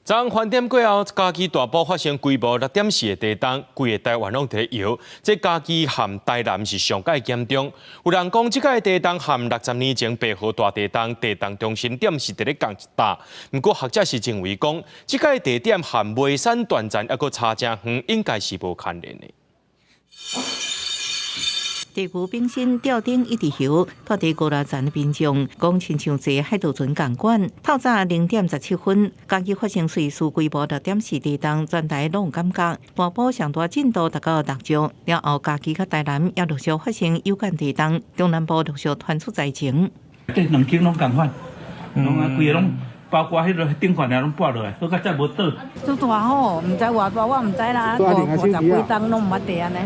昨昏點過後，嘉義大埔發生規模6.4的地動，規個台灣攏佇咧搖。這嘉義和台南是上蓋嚴重。有人講，這擺地動和60年前白河大地動地動中心點是佇咧仝一搭。毋過學者是認為講，這擺地點和眉山斷層猶閣差誠遠，應該是無關聯的。地牛本身吊頂一直搖，蹛佇高樓層的民眾講，親像坐海盜船仝款。透早0點17分，嘉義發生瑞士規模6.4地動，全台攏有感覺。大埔上大震度達到6級，了後嘉義佮台南也陸續發生有感地動，中南部陸續傳出災情。這兩間攏仝款，攏啊規个攏包括彼个頂懸也攏跌落來，好佳哉無倒。足大吼，毋知偌大，我毋知啦，50幾冬攏毋捌地按呢。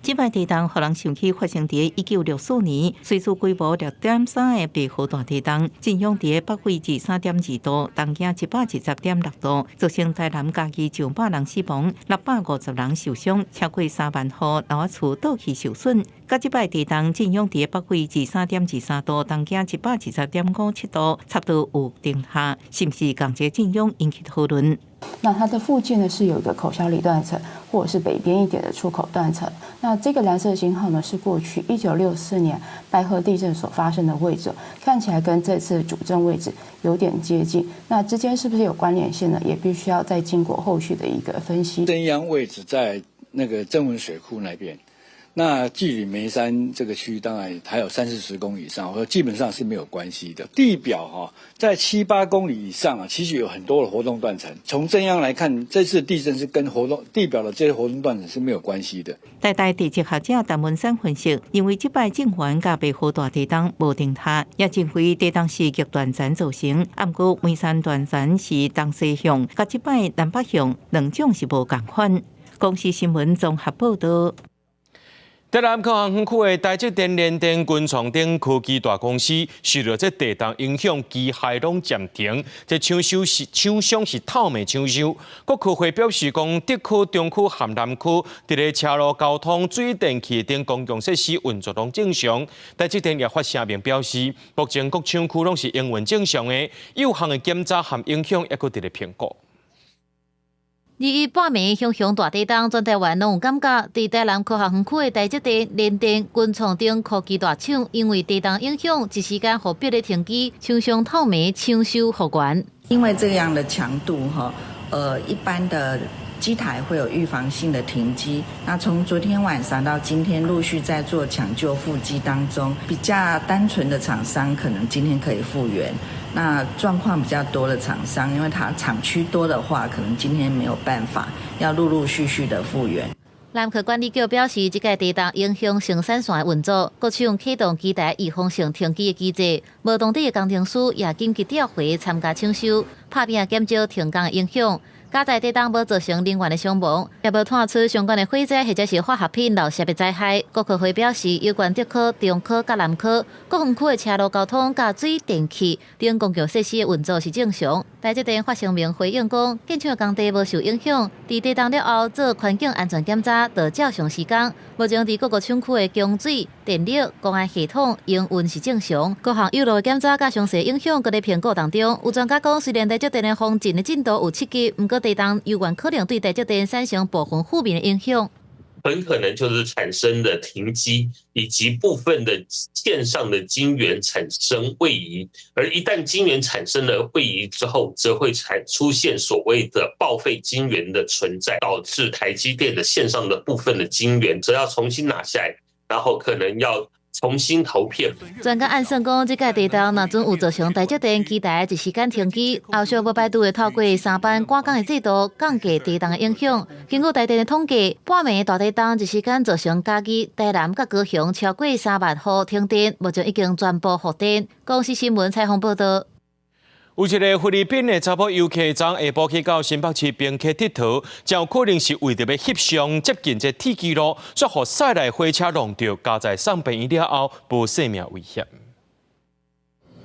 這擺地動，予人想起發生佇1964年，瑞士規模6.3的白河大地動，震央佇北緯23.2度，東經120.6度，造成台南嘉義上百人死亡，650人受傷，超過3萬戶樓仔厝倒去受損。佮這擺地動，震央佇北緯23.23度，東經120.57度，差不多有重合，是毋是仝一个震央引起討論？那它的附近呢是有一個口筱里斷層，或者是北邊一點的出口斷層。那這個藍色星號呢，是過去1964年白河地震所發生的位置，看起來跟這次主震位置有點接近。那之間是不是有關聯性呢？也必須要再經過後續的一個分析。震央位置在那個曾文水庫那邊。那距離梅山這個區當然還有三四十公里以上，我說基本上是沒有關係的。地表哈，在七八公里以上啊，其實有很多的活動斷層。從震央來看，這次地震是跟活動地表的這些活動斷層是沒有關係的。台大地質學者陳文山分析，認為這擺震源佮白河大地動無重疊，也認為地動是極斷層造成。毋過梅山斷層是東西向，佮這擺南北向兩種是無仝款。公視新聞綜合報導。台南科學園區的台積電聯電群創等科技大公司受著這地動影響，機械攏暫停，這搶修是廠商是透暝搶修。國科會表示講，竹科、中區和南區佇咧車路交通、水電氣等公共設施運作攏正常。台積電也發聲明表示，目前各廠區攏是營運正常的，有限的檢查和影響猶閣佇咧評估。二一半暝，熊熊大地動，全台灣攏有感覺。佇台南科學園區的台積電、聯電、群創等科技大廠，因為地動影響，一時間予逼咧停機，廠商透暝搶修復原。因為這樣的強度，哈，一般的機台會有預防性的停機。那從昨天晚上到今天，陸續在做搶救復機當中，比較單純的廠商可能今天可以復原。那狀況比較多的廠商，因為它廠區多的話，可能今天沒有辦法，要陸陸續續的復原。南科管理局表示，這個地動影響生產線的運作，各廠啟動機台預防性停機的機制，無當地的工程師也緊急調回參加搶修，拍拚減少停工的影響。佳哉地動無造成人員的傷亡，也無傳出相關的火災或者是化學品漏洩的災害。國科會表示，有關竹科、中科佮南科各園區的車路交通、佮水電氣等公共設施的運作是正常。台積電發聲明回應講，建廠工地無受影響，佇地動了後做環境安全檢查，就照常施工。目前佇各個廠區的供水、電力、公安系統營運是正常，各項有路檢查佮詳細影響，閣咧評估當中。有專家講，雖然台積電的防震的進度有7級，毋過地動猶原可能對台積電產生部分負面的影響，很可能就是產生的停機，以及部分的線上的晶圓產生位移，而一旦晶圓產生了位移之後，則會產出現所謂的報廢晶圓的存在，導致台積電的線上的部分的晶圓，則要重新拿下來，然後可能要重新投片。專家按算講，這個地動若準有造成台積電機台一時間停機，後續無排除會透過三班趕工的制度降低地動的影響。根據台電的統計，半暝大地動一時間造成嘉義、台南佮高雄超過3萬戶停電，目前已經全部復電。公視新聞採訪報導。有一个菲律賓的查埔遊客，昨下晡去到新北市平溪𨑨迌，真有可能是為著欲翕相接近這鐵支路，煞予屎內火車挵著，佳哉送病院了後，無性命危險。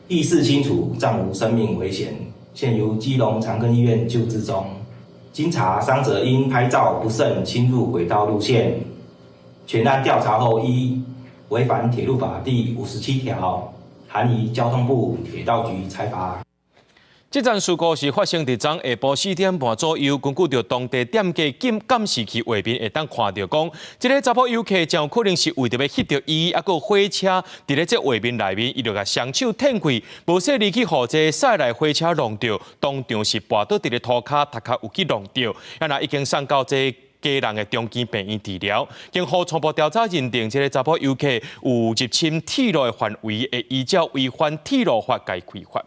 意識清楚，暫無生命危險，現由基隆長庚醫院救治中。經查，傷者因拍照不慎侵入軌道路線。全案調查後，依違反鐵路法第57條，函移交通部鐵道局裁罰。這樁事故是發生佇昨下晡4點半左右，根據著當地店家監監視器畫面會當看著講，這个查埔遊客真有可能是為著欲翕著伊，猶閣火車佇咧這畫面內面，伊就共雙手褪開，無細膩去予這屎內火車挵著，當場是跋倒佇咧塗跤，頭殼有去挵著，啊若已經送到這基隆的長庚病院治療。警方初步調查認定，這个查埔遊客有入侵鐵路的範圍，會依照違反鐵路法共開罰。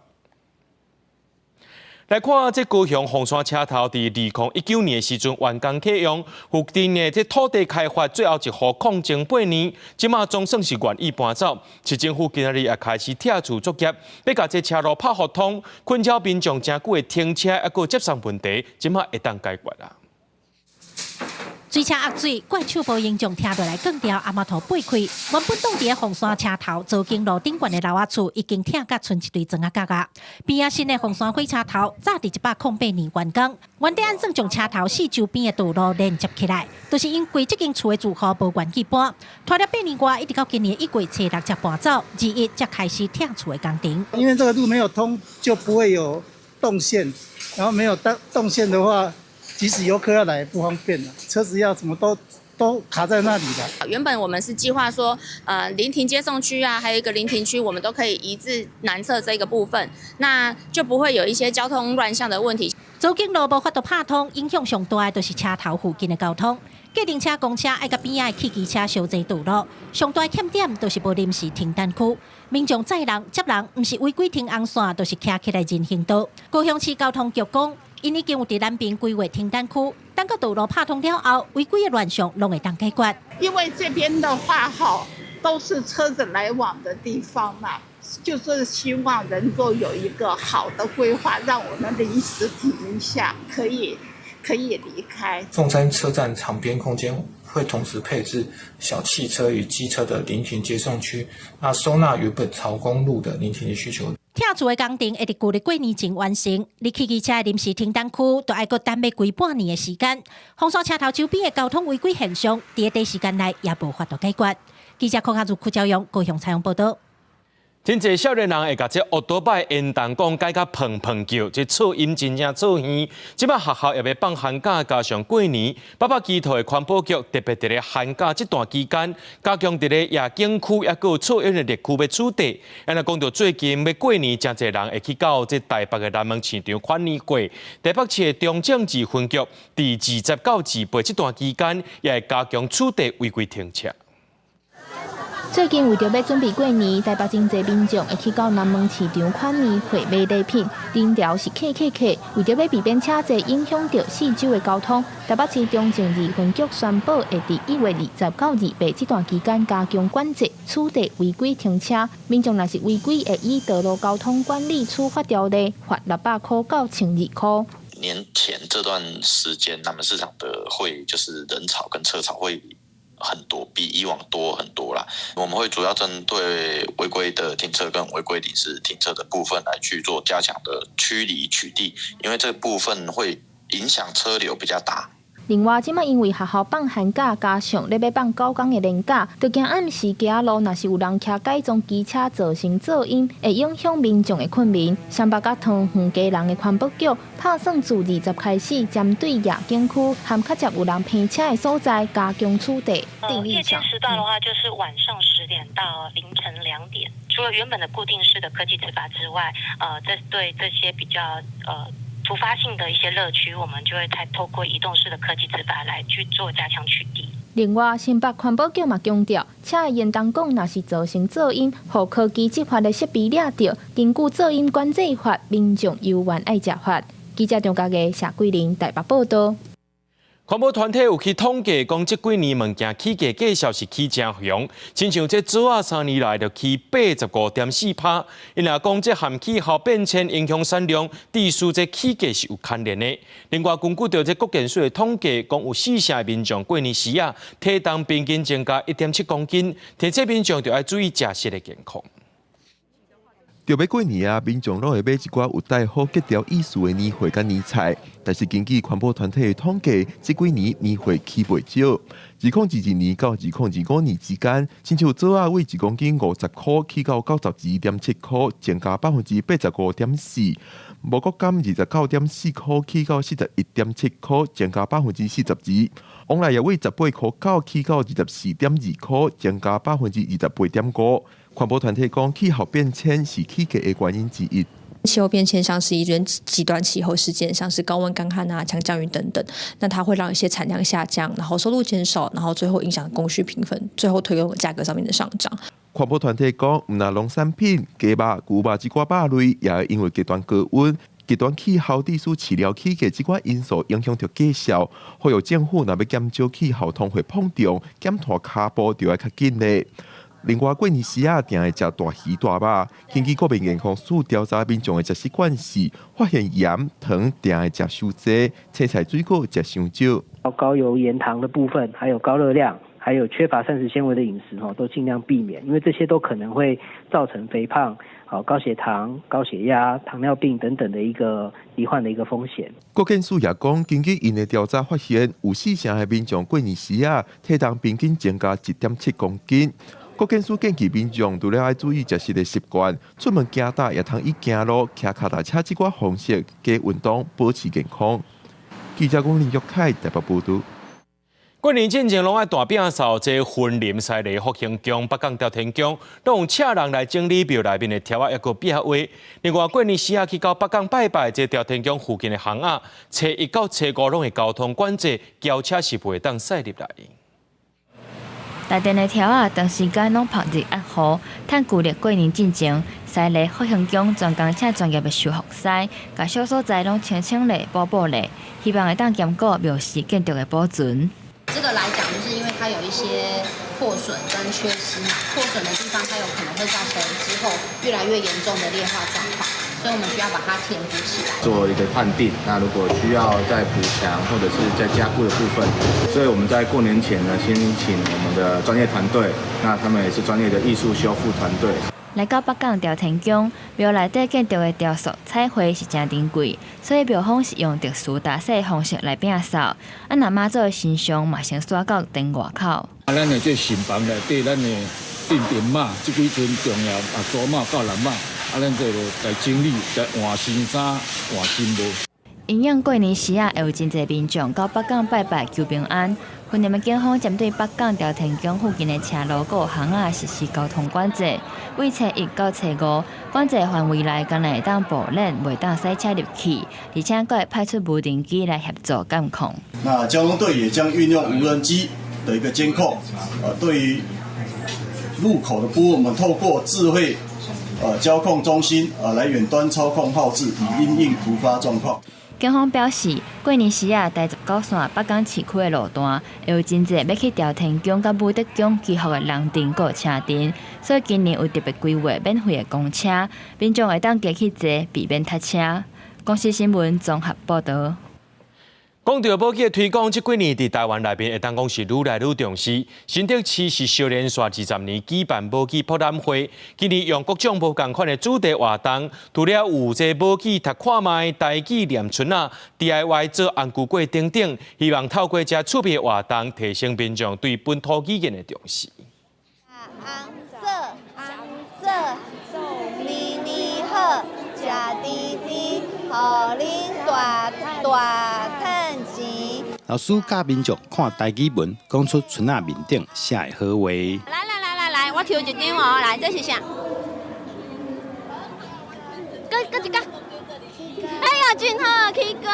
來看這高雄鳳山車頭，佇2019年的時陣完工啟用，附近的這土地開發最後一戶抗爭8年，這馬總算是願意搬走。市政府今仔日也開始拆厝作業，欲共這車路拍互通，困擾民眾誠久的停車猶閣接送問題，這馬會當解決啦。水車壓水，怪手無形狀拆落來斷掉，阿媽頭掰開。原本擋佇鳳山車頭左經路頂懸的樓仔厝，已經拆甲賰一堆磚仔角仔。邊仔新的鳳山火車頭，早佇108年完工。原底按算將車頭四周邊的道路連接起來，就是因為這間厝的住戶無願意搬，拖了8年外，一直到今年1月初6才搬走，21才開始拆厝的工程。因為這個路沒有通，就不會有動線，然後沒有動動線的話，即使遊客要來也不方便了，車子要什麼都卡在那裡了。原本我們是計劃說，臨停接送區啊，還有一個臨停區，我們都可以移至南側這個部分，那就不會有一些交通亂象的問題。左景路無法度拍通，影響上大的就是車頭附近的交通。計程車、公車愛佮邊仔的汽機車相爭道路，上大欠點就是無臨時停等區。民眾載人接人，毋是違規停紅線，就是騎起來人行道。高雄市交通局講，𪜶已經有佇南邊規劃停等區，等到道路拍通了後，違規的亂象攏會當解決。因為這邊的話，吼，都是車子來往的地方嘛。就是希望能夠有一個好的規劃，讓我們臨時停一下，可以離開。鳳山車站場邊空間會同時配置小汽車與機車的臨停接送區，那收納原本朝公路的臨停的需求。拆厝的工程會佇舊曆過年前完成，而汽機車的臨時停等區，都愛閣等欲規半年的時間。鳳山車頭周邊的交通違規現象，佇短時間內也無法度解決。記者柯家如、柯朝陽高雄採訪報導。真濟少年人會共這烏多擺煙筒講改甲砰砰叫，這噪音真正噪耳。這擺學校也欲放寒假，加上過年，北北基桃的環保局特別佇咧寒假這段期間，加強佇咧夜景區抑閣有噪音的綠區欲取締。按呢講著最近欲過年，誠濟人會去到這台北的南門市場看年貨。台北市的中正二分局佇20到28這段期間，也會加強取締違規停車。最近為著欲準備過年，台北真濟民眾會去到南門市場看年貨買禮品，人潮是客客客。為著欲避免車濟影響著四周的交通，台北市中正二分局宣布會佇1月20到28這段期間加強管制，取締違規停車。民眾若是違規，會依道路交通管理處罰條例，罰600箍到1200箍。年前這段時間，南門市場的會就是人潮跟車潮會很多，比以往多很多啦。我們會主要針對違規的停車跟違規臨時停車的部分來去做加強的驅離取締，因為這部分會影響車流比較大。另外，這擺因為學校放寒假，加上咧欲放9工的連假，就驚暗時街仔路若是有人騎改裝機車造成噪音，會影響民眾的睏眠。雙北佮桃園基隆的環保局拍算自二十開始，針對夜景區和較捷有人停車的所在加強取締。夜間時段的話，就是晚上10點到凌晨2點。除了原本的固定式的科技執法之外，這對這些比較突發性的一些熱區，我們就會再透過移動式的科技執法來去做加強取締。另外，新北環保局嘛強調，車的煙囱管若是造成噪音，予科技執法的設備掠著，根據噪音管制法，民眾猶原愛食罰。記者張家義、謝桂玲台北報導。環保團體有去統計，講這幾年物件起價價數是起誠凶，親像這棗仔3年來就起85.4%。𪜶若講這和氣候變遷影響產量，致使這起價是有牽連的。另外，根據著這國健署的統計，講有四成的民眾過年時啊，體重平均增加1.7公斤，提醒民眾著愛注意食食的健康。著欲過年啊，民眾攏會買一寡有帶好格調意思的年貨佮年菜。但是根據環保團體的統計，這幾年年貨起袂少。2022年到2025年之間，親像棗仔為1公斤50箍起到92.7箍，增加85.4%；五穀柑29.4箍起到41.7箍，增加42%；旺來也為18箍9起到24.2箍，增加28.5%。環保團體講，氣候變遷是起價的原因之一。氣候變遷像是一種極端氣候事件，像是高溫乾旱啊、強降雨等等，那它會讓一些產量下降，然後收入減少，然後最後影響供需平衡，最後推動價格上面的上漲。環保團體講，毋但農產品、雞肉、牛肉這寡肉類，也會因為極端高溫、極端氣候、致使飼料起價這寡因素影響著價數。呼籲政府若欲減少氣候通貨膨脹，減碳跤步就愛較緊咧。另外，過年時仔定會食大魚大肉。根據國民健康署調查民眾的食習慣時，發現鹽糖定會食傷濟，青菜水果食傷少。高油鹽糖的部分，還有高熱量，還有缺乏膳食纖維的飲食，都盡量避免，因為這些都可能會造成肥胖、高血糖、高血壓、糖尿病等等的一個罹患的一個風險。國健署也講，根據𪜶的調查發現，有四成的民眾過年時仔體重平均增加1.7公斤。國健署建議民眾除了愛注意食食的習慣，出門行踏也通以行路、騎跤踏車這寡方式加運動，保持健康。記者龔林玉凱台北報導。過年進前攏愛大摒掃，這雲林西螺福興宮、北港朝天宮，攏用請人來整理廟內面的柱仔，抑閣壁畫。另外，過年時仔去到北港拜拜，這朝天宮附近的巷仔，初一到初五攏會交通管制，轎車是袂當駛入來。台電的柱仔長時間攏曝日壓雨，趁舊曆過年進前，西螺福興宮專工請專業的修復師，共小所在攏清清咧、補補咧，希望會當兼顧廟宇建築的保存。這個來講，就是因為它有一些破損跟缺失嘛，破損的地方它有可能會造成之後越來越嚴重的劣化狀況，所以我們需要把它填補起來，做一個判定。那如果需要再補強或者是再加固的部分，所以我們在過年前呢，先請我們的專業團隊，那他們也是專業的藝術修復團隊。來到北港朝天宮，廟內底建築的雕塑彩繪是誠珍貴，所以廟方是用特殊打掃方式來摒掃。啊，若媽祖的神像嘛，先徙到殿外口。啊，咱的這神房內底，咱的鎮定媽這幾尊重要啊，祖媽到南媽，啊，咱這個來整理，來換新衫、換新帽。因應過年時仔，會有真濟民眾到北港拜拜求平安。雲林的警方針對北港朝天宮附近的車路佮巷仔實施交通管制，對初一到初五，管制範圍內干焦會當步練，袂當駛車入去，而且閣會派出無人機來協助監控。那交通隊也將運用無人機的一個監控，對於路口的部分，我們透過智慧交控中心來遠端操控號誌，以因應突發狀況。警方表示，過年時仔，台19線北港市區的路段，會有真濟欲去朝天宮佮武德宮祈福的人陣佮車陣，所以今年有特別規劃免費的公車，民眾會當加去坐，避免塞車。公視新聞綜合報導。講到母語的推廣，這幾年佇台灣內面會當講是愈來愈重視。新竹市是相連續20年舉辦母語博覽會，今年用各種無仝款的主題活動，除了有這母語讀看覓、台語念春仔、DIY 做紅龜粿等等，希望透過這趣味的活動，提升民眾對本土語言的重視。紅做紅做，年年好，食甜甜，予恁大大趁錢。老師教民眾看台語文，講出春仔面頂寫的好話。來來來來來，我抽一張哦，來，這是啥？閣閣一個。哎呀，真好，起歌，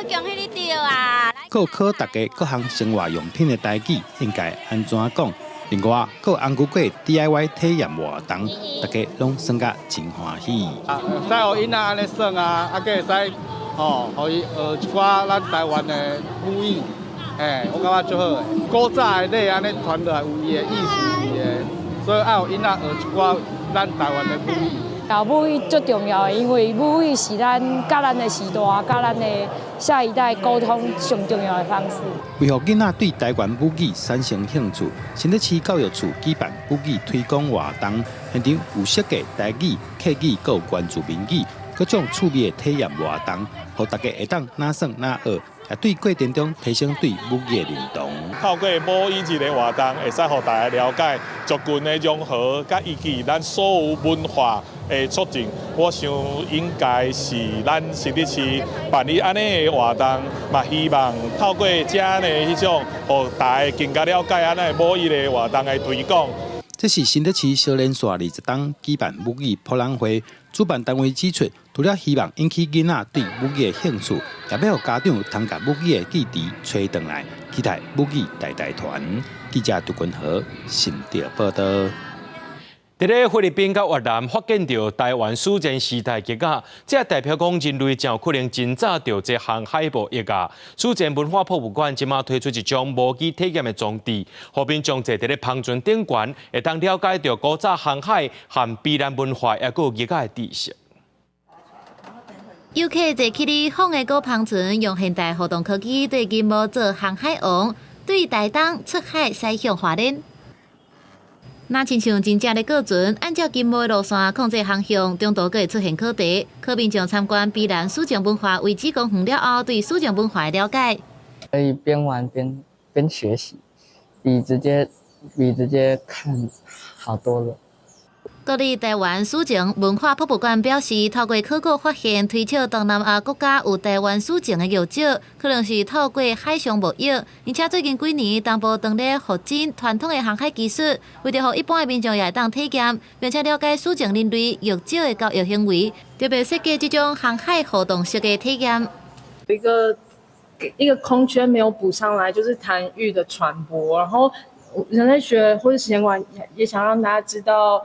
恭喜你著啊！閣考大家各項生活用品的台語應該按怎講？另外，閣有紅龜粿 DIY 體驗活動，大家攏耍甲真歡喜。啊，會使予囡仔按呢耍啊，啊，閣會使吼，予伊學一寡咱台灣的母語，嘿，我感覺足好的。古早的禮按呢傳落來有伊的意思佇的，所以愛予囡仔學一寡咱台灣的母語。啊，母語足重要的，因為母語是咱佮咱的時代、佮咱的下一代溝通上重要的方式。為予囡仔對台灣母語產生興趣，新竹市教育處舉辦母語推廣活動，現場有設計台語、客語、閣原住民語各種趣味的體驗活動，予大家會當若耍若學，也對過程中提升對母語的認同。透過母語這个活動，會使予大家了解族群的融合，佮以及咱所有文化的促進。我想應該是咱新竹市辦理按呢的活動，嘛希望透過這樣的彼種，予大家更加了解按呢母語的活動的推廣。這是新竹市相連續20冬舉辦母語博覽會，主辦單位指出，除了希望引起囡仔對母語的興趣，也欲予家長通共母語的記憶揣轉來，期待母語代代傳。記者杜君和新竹報導。佇咧菲律賓佮越南發現著台灣史前時代玉仔，這代表講人類誠有可能真早就這航海貿易啊。史前文化博物館這馬推出一種模擬體驗的裝置，予民眾坐佇咧帆船頂懸，會當了解著古早航海和卑南文化抑閣有玉仔的知識。遊客坐起咧放的古帆船，用現代互動科技對銀幕做航海王，對台東出海駛向花蓮。若親像真正咧過船，按照銀幕的路線控制航向，中途閣會出現課題，可民眾參觀卑南史前文化遺址公園了後，對史前文化的了解。可以邊玩邊學習，比直接看好多了。国立台湾史前文化博物馆表示，透过考古发现，推测东南亚国家有台湾史前的玉石，可能是透过海上贸易。而且最近几年，东部当咧复振传统的航海技术，为著予一般的民众也会当体验，并且了解史前人类玉石的交易行为，特别设计这种航海互动式的体验。一个空缺没有补上来，就是谈玉的传播。然后人类学或者史前馆也想让大家知道，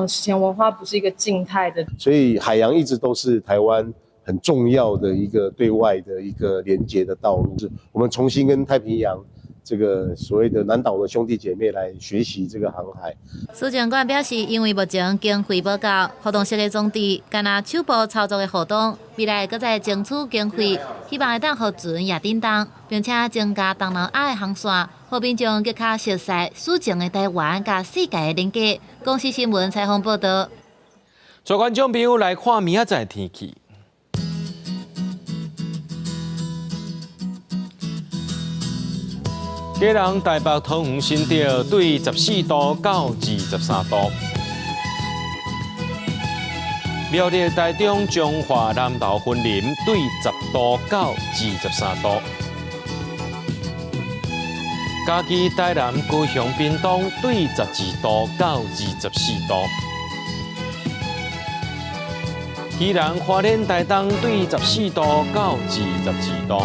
史前文化不是一个静态的。所以海洋一直都是台湾很重要的一个对外的一个连接的道路。是我们重新跟太平洋这个所谓的南岛的兄弟姐妹来学习这个航海。史前馆表示，因为目前经费无够，互动式的装置干焦手部操作的互动，未来阁再争取经费，希望会当予船也振动，并且增加东南亚的航线，予民众更较熟悉史前的台湾佮世界的连结。公视新闻采访报道。带观众朋友来看明仔载天气。基隆、台北、桃园、新竹对14度到23度；苗栗、台中、彰化、南投、云林对10度到23度；嘉义、台南、高雄、屏东对12度到24度；宜兰、花莲、台东对14度到22度。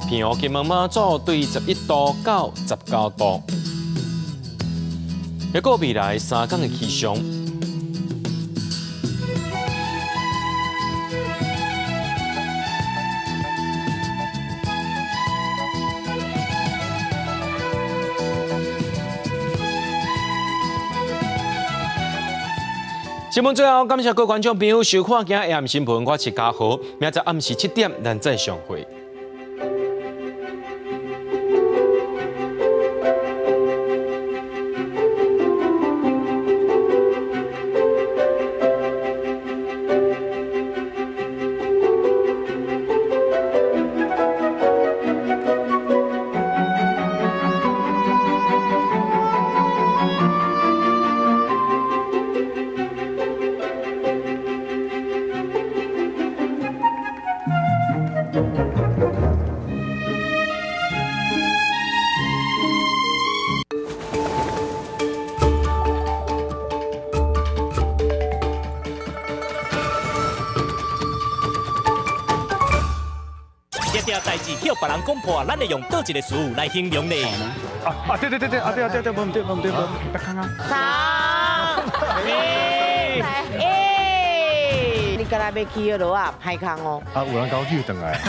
澎湖、金门、马祖对11度到19度。一个未来3天的气象。新闻最后，感谢各位观众朋友收看今日暗新闻，我是嘉豪，明仔暗时7点，咱再相会。代誌予別人講破，咱會用佗一个詞來形容呢？啊啊對對對對，啊對啊對對，無毋對無毋對無，別看啊。三、二、一，你敢若欲去彼落啊，歹空哦。啊，有人共我救轉來。